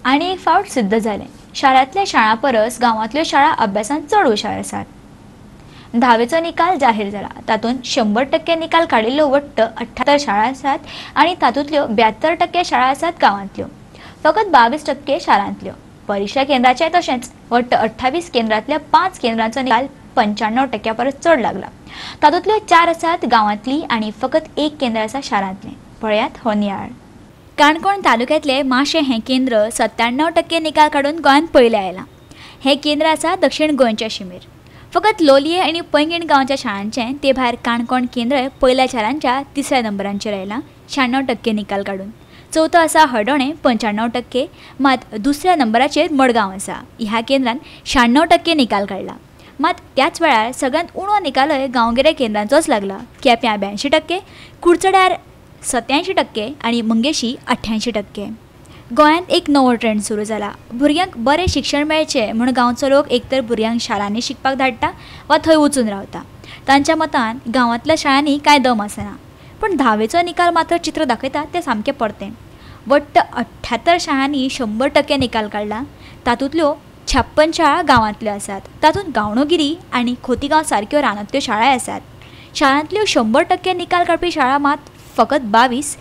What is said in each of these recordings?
आनी एक फावट सिद्ध जालें, शारांतल्या शाळां परस गांवांतल्यो शाळा अभ्यासांत चड हुशार आसात. धावेचो निकाल जाहीर जाला, तातूंत 100% निकाल काडिल्ल्यो वट्ट 78 शाळा आसात आनी तातूंतल्यो 72% शाळा आसात गांवांतल्यो, फकत 22% शारांतल्यो. परीक्षा केंद्राचें तशेंच वट्ट 28 केंद्रांतल्या 5 केंद्रांचो निकाल 95% परस चड लागला. तातूंतल्यो 4 आसात गांवांतली आनी फकत 1 केंद्र आसा शारांतलें. पळयात हो नियाळ. काणकोण तालुक्यांतलें माशें हें केंद्र 97% निकाल काडून गोंयांत पयलें आयलां. हें केंद्र आसा दक्षिण गोंयच्या शिमेर. फकत लोलयें आनी पैंगीण गांवच्या शाळांचें ते भायर काणकोण केंद्र पयल्या शारांच्या तिसऱ्या नंबरांचेर आयलां 96% निकाल काडून. चवथो आसा हळदोणें 95%, मात दुसऱ्या नंबराचेर मडगांव आसा. ह्या केंद्रान 96% निकाल काडला. मात त्याच वेळार सगळ्यांत उणो निकालय गांवगिऱ्या केंद्रांचोच लागला. केप्यां 82%, कुडचड्यार 87% आनी मंगेशी 88%. गोंयांत एक नवो ट्रेंड सुरू जाला. भुरग्यांक बरें शिक्षण मेळचें म्हूण गांवचो लोक एकतर भुरग्यांक शारांनी शिकपाक धाडटा वा थंय वचून रावता. तांच्या मतान गांवांतल्या शाळांनी कांय दम आसना. पूण धावेचो निकाल मात्र चित्र दाखयता तें सामकें परतें. वट्ट 78 शाळांनी 100% निकाल काडला. तातूंतल्यो 56 शाळा गांवांतल्यो आसात. तातूंत गांवणोगिरी आनी खोतीगांव सारक्यो रानांतल्यो शाळाय आसात. शारांतल्यो 100% निकाल काडपी शाळा मात फकत 22.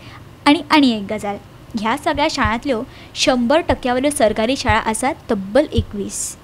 आनी आनी एक गजाल, ह्या सगळ्या शाळांतल्यो 100% वयल्यो सरकारी शाळा आसात तब्बल 21.